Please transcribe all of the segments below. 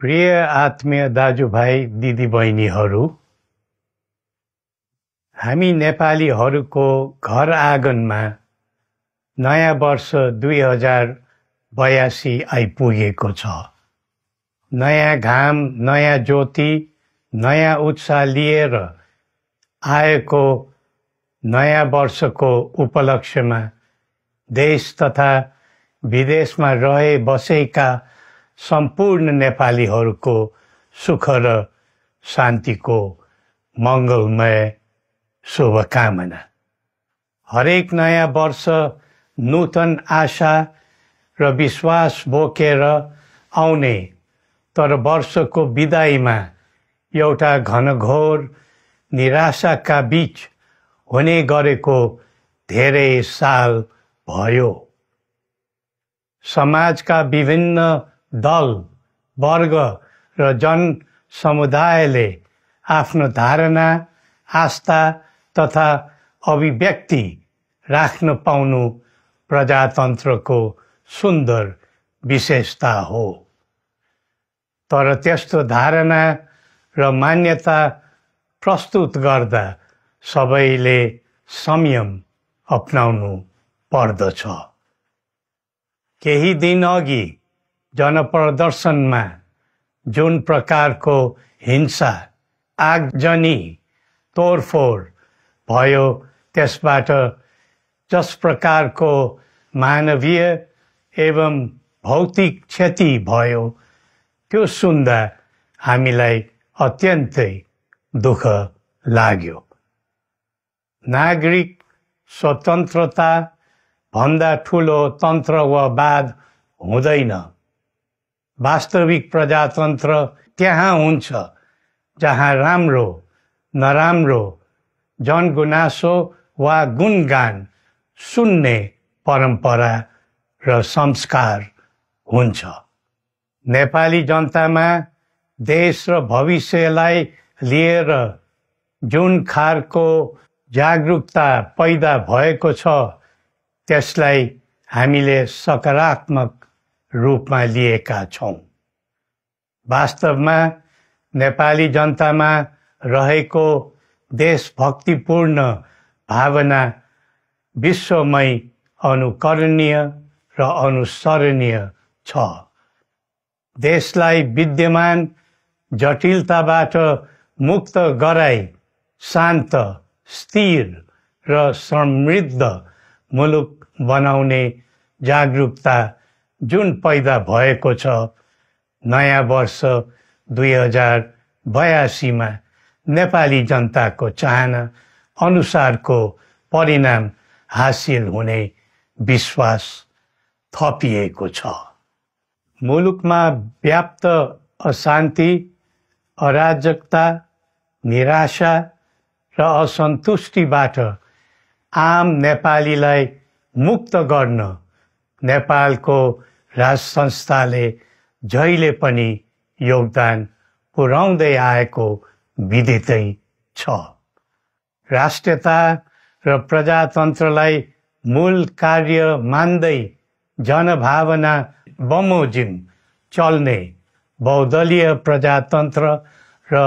प्रिय आत्मीय दाजुभाइ दिदीबहिनीहरू, हामी नेपालीहरूको घर आँगनमा नयाँ वर्ष 2082 आइपुगेको छ। नयाँ घाम, नयाँ ज्योति, नयाँ उत्साह लिएर आएको नयाँ वर्षको उपलक्ष्यमा देश तथा विदेशमा रहे बसेका सम्पूर्ण नेपालीहरूको सुख र शान्तिको मङ्गलमय शुभकामना। हरेक नयाँ वर्ष नूतन आशा र विश्वास बोकेर आउने, तर वर्षको बिदाईमा एउटा घनघोर निराशाका बीच हुने गरेको धेरै साल भयो। समाजका विभिन्न दल, वर्ग र जन समुदायले आफ्नो धारणा, आस्था तथा अभिव्यक्ति राख्न पाउनु प्रजातन्त्रको सुन्दर विशेषता हो। तर त्यस्तो धारणा र मान्यता प्रस्तुत गर्दा सबैले संयम अपनाउनु पर्दछ। केही दिन अघि जनप्रदर्शनमा जुन प्रकारको हिंसा, आगजनी, तोडफोड भयो, त्यसबाट जस प्रकारको मानवीय एवं भौतिक क्षति भयो, त्यो सुन्दा हामीलाई अत्यन्तै दुःख लाग्यो। नागरिक स्वतन्त्रता भन्दा ठुलो तन्त्र वा वाद हुँदैन। वास्तविक प्रजातन्त्र त्यहाँ हुन्छ जहाँ राम्रो, नराम्रो, जनगुनासो वा गुणगान सुन्ने परम्परा र संस्कार हुन्छ। नेपाली जनतामा देश र भविष्यलाई लिएर जुन खालको जागरुकता पैदा भएको छ, त्यसलाई हामीले सकारात्मक रूपमा लिएका छौँ। वास्तवमा नेपाली जनतामा रहेको देशभक्तिपूर्ण भावना विश्वमै अनुकरणीय र अनुसरणीय छ। देशलाई विद्यमान जटिलताबाट मुक्त गराई शान्त, स्थिर र समृद्ध मुलुक बनाउने जागरुकता जुन पैदा भएको छ, नयाँ वर्ष 2082 मा नेपाली जनताको चाहना अनुसारको परिणाम हासिल हुने विश्वास थपिएको छ। मुलुकमा व्याप्त अशान्ति, अराजकता, निराशा र असन्तुष्टिबाट आम नेपालीलाई मुक्त गर्न नेपालको राज संस्थाले जहिले पनि योगदान पुर्याउँदै आएको विदितै छ। राष्ट्रियता र प्रजातन्त्रलाई मूल कार्य मान्दै जनभावना बमोजिम चल्ने बहुदलीय प्रजातन्त्र र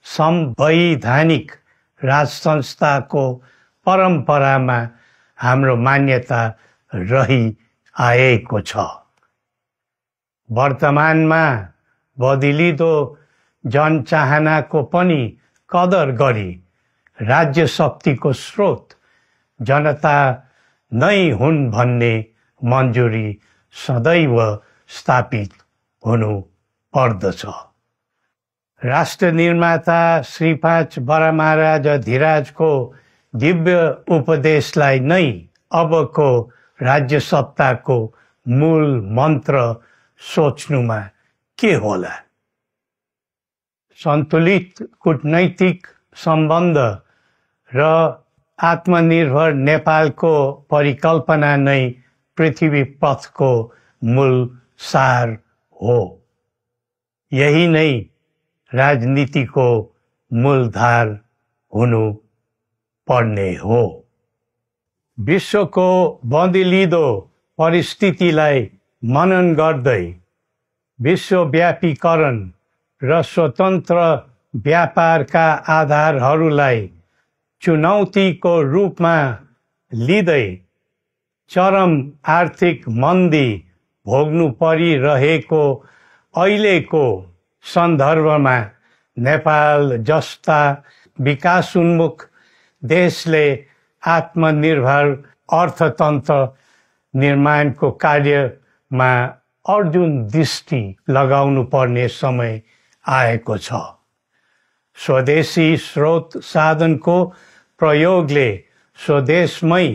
संवैधानिक राज संस्थाको परम्परामा हाम्रो मान्यता रही आएको छ। वर्तमानमा बदलिदो जनचाहनाको पनि कदर गरी राज्य शक्तिको स्रोत जनता नै हुन् भन्ने मन्जुरी सदैव स्थापित हुनु पर्दछ। राष्ट्र निर्माता श्री 5 बरामहाराज धीराजको दिव्य उपदेशलाई नै अबको राज्य सत्ताको मूल मन्त्र सोच्नुमा के होला? सन्तुलित कूटनैतिक सम्बन्ध र आत्मनिर्भर नेपालको परिकल्पना नै पृथ्वी पथको मूल सार हो। यही नै राजनीतिको मूलधार हुनु पर्ने हो। विश्वको बदलिदो परिस्थितिलाई मनन गर्दै विश्वव्यापीकरण र स्वतन्त्र व्यापारका आधारहरूलाई चुनौतीको रूपमा लिँदै चरम आर्थिक मन्दी भोग्नु परिरहेको अहिलेको सन्दर्भमा नेपाल जस्ता विकासोन्मुख देशले आत्मनिर्भर अर्थतन्त्र निर्माणको कार्यमा अर्जुन दृष्टि लगाउनु पर्ने समय आएको छ। स्वदेशी स्रोत साधनको प्रयोगले स्वदेशमै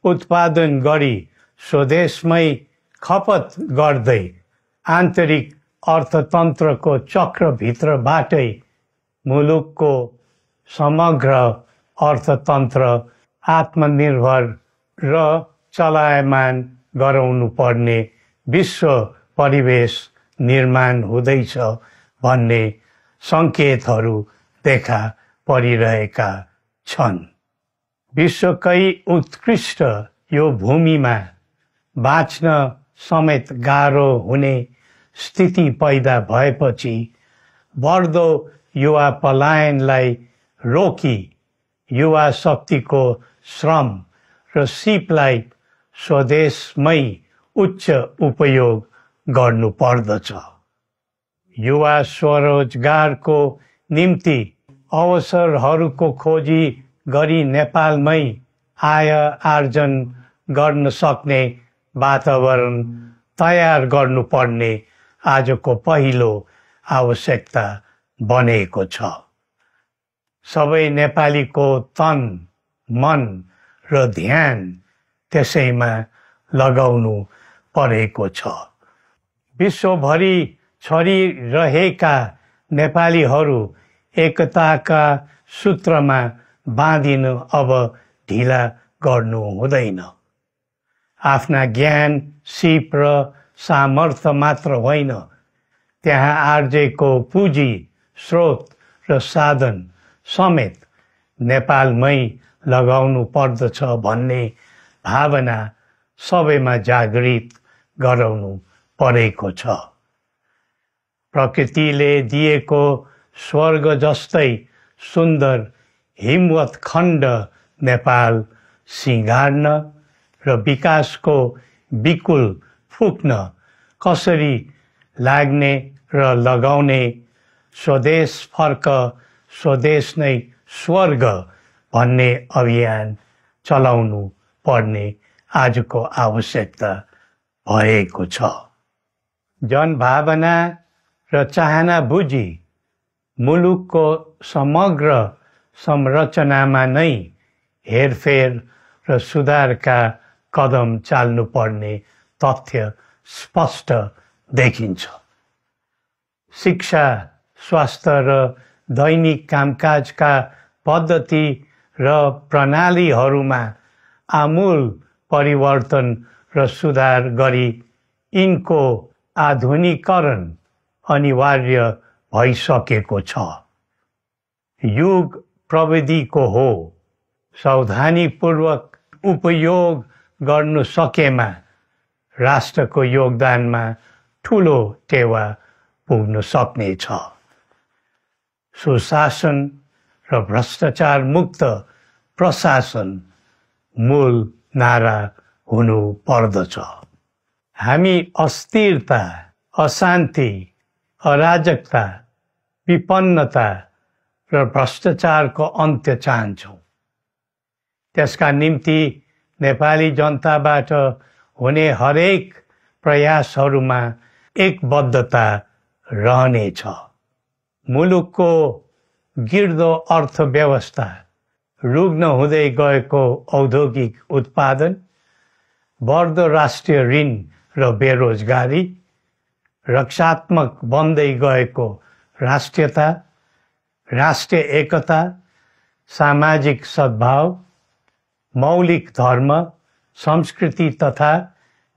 उत्पादन गरी स्वदेशमै खपत गर्दै आन्तरिक अर्थतन्त्रको चक्रभित्रबाटै मुलुकको समग्र अर्थतन्त्र आत्मनिर्भर र चलायमान गराउनु पर्ने विश्व परिवेश निर्माण हुँदैछ भन्ने सङ्केतहरू देखा परिरहेका छन्। विश्वकै उत्कृष्ट यो भूमिमा बाँच्न समेत गाह्रो हुने स्थिति पैदा भएपछि बढ्दो युवा पलायनलाई रोकी युवा शक्तिको श्रम र सिपलाई स्वदेशमै उच्च उपयोग गर्नु पर्दछ। युवा स्वरोजगारको निम्ति अवसरहरूको खोजी गरी नेपालमै आय आर्जन गर्न सक्ने वातावरण तयार गर्नुपर्ने आजको पहिलो आवश्यकता बनेको छ। सबै नेपालीको तन, मन र ध्यान त्यसैमा लगाउनु परेको छ। विश्वभरि छरिरहेका नेपालीहरू एकताका सूत्रमा बाँधिन अब ढिला गर्नु हुँदैन। आफ्ना ज्ञान, सिप र सामर्थ्य मात्र होइन, त्यहाँ आर्जेको पुँजी, स्रोत र साधन समेत नेपालमै लगाउनु पर्दछ भन्ने भावना सबैमा जागृत गराउनु परेको छ। प्रकृतिले दिएको स्वर्ग जस्तै सुन्दर हिमवत् खण्ड नेपाल सिँगार्न र विकासको विपुल फुक्न कसरी लाग्ने र लगाउने स्वदेश फर्क स्वदेश नै स्वर्ग भन्ने अभियान चलाउनु पर्ने आजको आवश्यकता भएको छ। जनभावना र चाहना बुझी मुलुकको समग्र संरचनामा नै हेरफेर र सुधारका कदम चाल्नुपर्ने तथ्य स्पष्ट देखिन्छ। शिक्षा, स्वास्थ्य र दैनिक कामकाजका पद्धति र प्रणालीहरूमा आमूल परिवर्तन र सुधार गरी यिनको आधुनिकीकरण अनिवार्य भइसकेको छ। युग प्रविधिको हो, सावधानीपूर्वक उपयोग गर्नु सकेमा राष्ट्रको योगदानमा ठुलो टेवा पुग्न सक्नेछ। सुशासन र भ्रष्टाचार मुक्त प्रशासन मूल नारा हुनु पर्दछ। हामी अस्थिरता, अशान्ति, अराजकता, विपन्नता र भ्रष्टाचारको अन्त्य चाहन्छौँ। त्यसका निम्ति नेपाली जनताबाट हुने हरेक प्रयासहरूमा एकबद्धता रहनेछ। मुलुकको गिर्दो अर्थव्यवस्था, रुग्न हुँदै गएको औद्योगिक उत्पादन, बढ्दो राष्ट्रिय ऋण र बेरोजगारी, रक्षात्मक बन्दै गएको राष्ट्रियता, राष्ट्रिय एकता, सामाजिक सद्भाव, मौलिक धर्म, संस्कृति तथा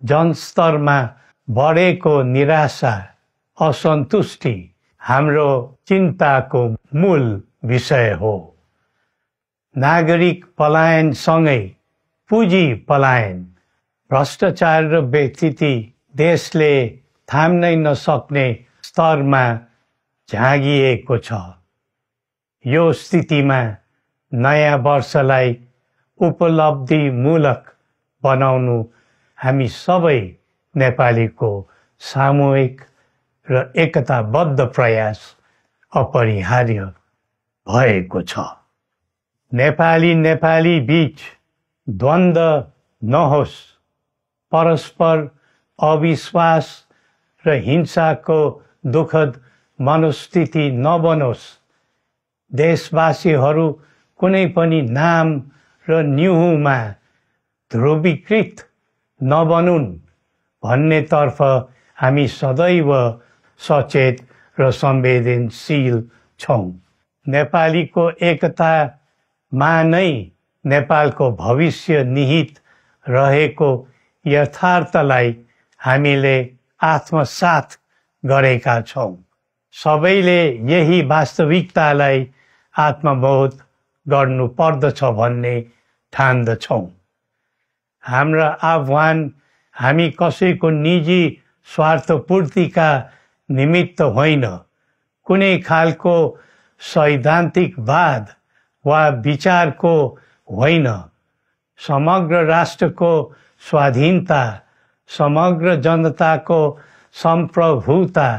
जनस्तरमा बढेको निराशा, असन्तुष्टि हाम्रो चिन्ताको मूल विषय हो। नागरिक पलायनसँगै पुँजी पलायन, भ्रष्टाचार र व्यथिति देशले थाम्नै नसक्ने स्तरमा झाँगिएको छ। यो स्थितिमा नयाँ वर्षलाई उपलब्धिमूलक बनाउनु हामी सबै नेपालीको सामूहिक र एकताबद्ध प्रयास अपरिहार्य भएको छ। नेपाली बीच द्वन्द्व नहोस्, परस्पर अविश्वास र हिंसाको दुःखद मनोस्थिति नबनोस्, देशवासीहरू कुनै पनि नाम र न्युहुमा ध्रुवीकृत नबनुन् भन्नेतर्फ हामी सदैव सचेत र संवेदनशील छौँ। नेपालीको एकतामा नै नेपालको भविष्य निहित रहेको यथार्थलाई हामीले आत्मसात गरेका छौँ। सबैले यही वास्तविकतालाई आत्मबोध गर्नुपर्दछ भन्ने ठान्दछौँ। हाम्रा आह्वान हामी कसैको निजी स्वार्थपूर्तिका निमित्त होइन, कुनै खालको सैद्धान्तिकवाद वा विचारको होइन। समग्र राष्ट्रको स्वाधीनता, समग्र जनताको सम्प्रभुता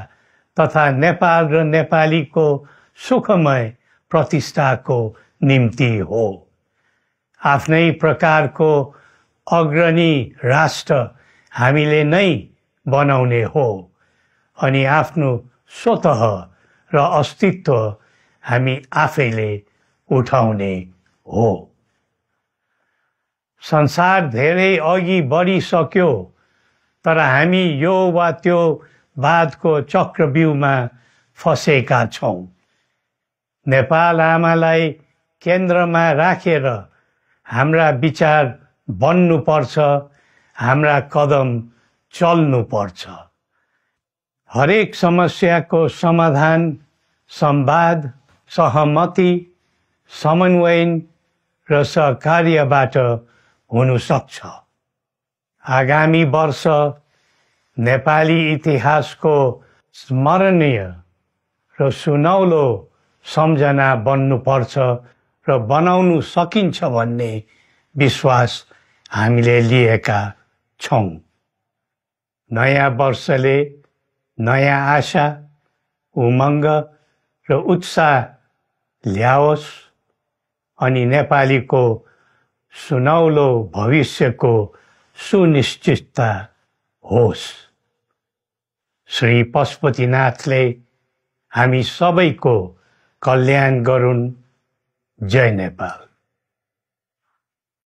तथा नेपाल र नेपालीको सुखमय प्रतिष्ठाको निम्ति हो। आफ्नै प्रकारको अग्रणी राष्ट्र हामीले नै बनाउने हो अनि आफ्नो स्वतः र अस्तित्व हामी आफैले उठाउने हो। संसार धेरै अघि बढिसक्यो, तर हामी यो वा त्यो वादको चक्रव्यूहमा फँसेका छौँ। नेपाल आमालाई केन्द्रमा राखेर हाम्रा विचार बन्नुपर्छ, हाम्रा कदम चल्नुपर्छ। हरेक समस्याको समाधान संवाद, सहमति, समन्वयन र सहकार्यबाट हुन सक्छ। आगामी वर्ष नेपाली इतिहासको स्मरणीय र सुनौलो सम्झना बन्नुपर्छ र बनाउनु सकिन्छ भन्ने विश्वास हामीले लिएका छौँ। नयाँ वर्षले नयाँ आशा, उमङ्ग र उत्साह ल्याओस् अनि नेपालीको सुनौलो भविष्यको सुनिश्चितता होस्। श्री पशुपतिनाथले हामी सबैको कल्याण गरून्। जय नेपाल।